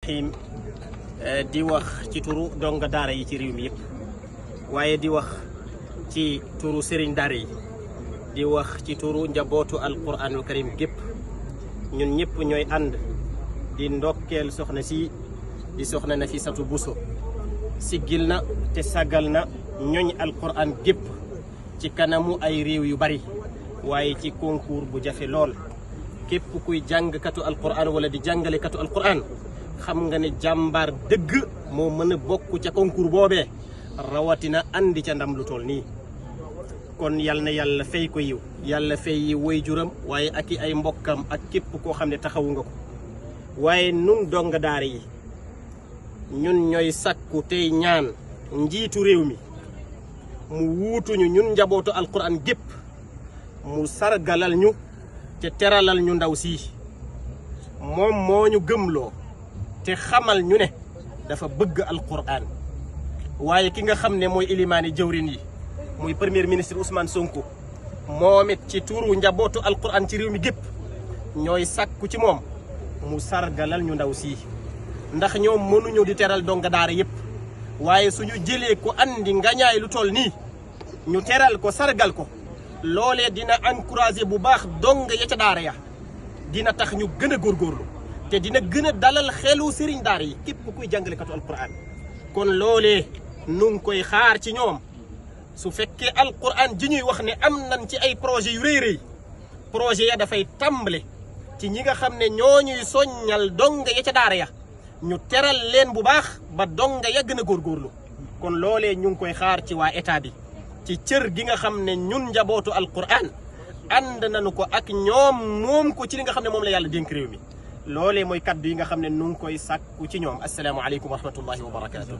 rahim di wax ci turu donga daara yi ci réew mi yëpp waaye di wax ci turu sëriñ daara yi di wax ci turu njabootu alquranul karim gépp ñun ñëpp ñooy ànd di ndokkeel soxna si di soxna Nafisatu Buso siggil na te sagal na ñooñ alquran gépp ci kanamu ay réew yu bari waaye ci concours bu jafe lool képp kuy jàngkatu alquran wala di jàngalekatu alquran xam nga ne jàmbaar dëgg moo mën a bokk ca concours boobee rawatina andi ca ndam lu toll nii kon yal na yàlla fay ko yiw yàlla fay yi way juram waaye ak i ay mbokkam ak képp koo xam ne taxawu nga ko waaye nun donga daara yi ñun ñooy sakku tey ñaan njiitu réew mi mu wuutuñu ñun njabootu alquran gépp mu sargalal ñu te teralal ñu ndaw sii moom moo ñu gëmloo te xamal ñu ne dafa bëgg alquran waaye ki nga xam ne mooy ilimaani jawrin yi muy premier ministre Ousmane Sonko moom it ci tuuru njabootu alquran ci réew mi gépp ñooy sàkku ci moom mu sargalal ñu ndaw sii ndax ñoom mënuñu di teral donga daara yëpp waaye suñu jëlee ko andi ngañaay lu toll nii ñu teral ko sargal ko loolee dina encouragé bu baax donga ya ca daara ya dina tax ñu gën a góorgóorlu te dina gën a dalal xelu sëriñ daara yi képp kuy jàngalekatu alquran kon loolee nu ngi koy xaar ci ñoom su fekkee alquran ji ñuy wax ne am nañ ci ay projet yu rëy rëy projet ya dafay tàmbale ci ñi nga xam ne ñoo ñuy soññal donga ya ca daara ya ñu teral leen bu baax ba donga ya gën a góorgóorlu kon loolee ñu ngi koy xaar ci waa état bi ci cër gi nga xam ne ñun njabootu alquran ànd nañu ko ak ñoom moom ko ci li nga xam ne moom la yàlla dénk réew mi loolee mooy kaddu yi nga xam ne nu ngi koy sàkku ci ñoom asalaamaaleykum wa rahmatullahi wa barakaatu.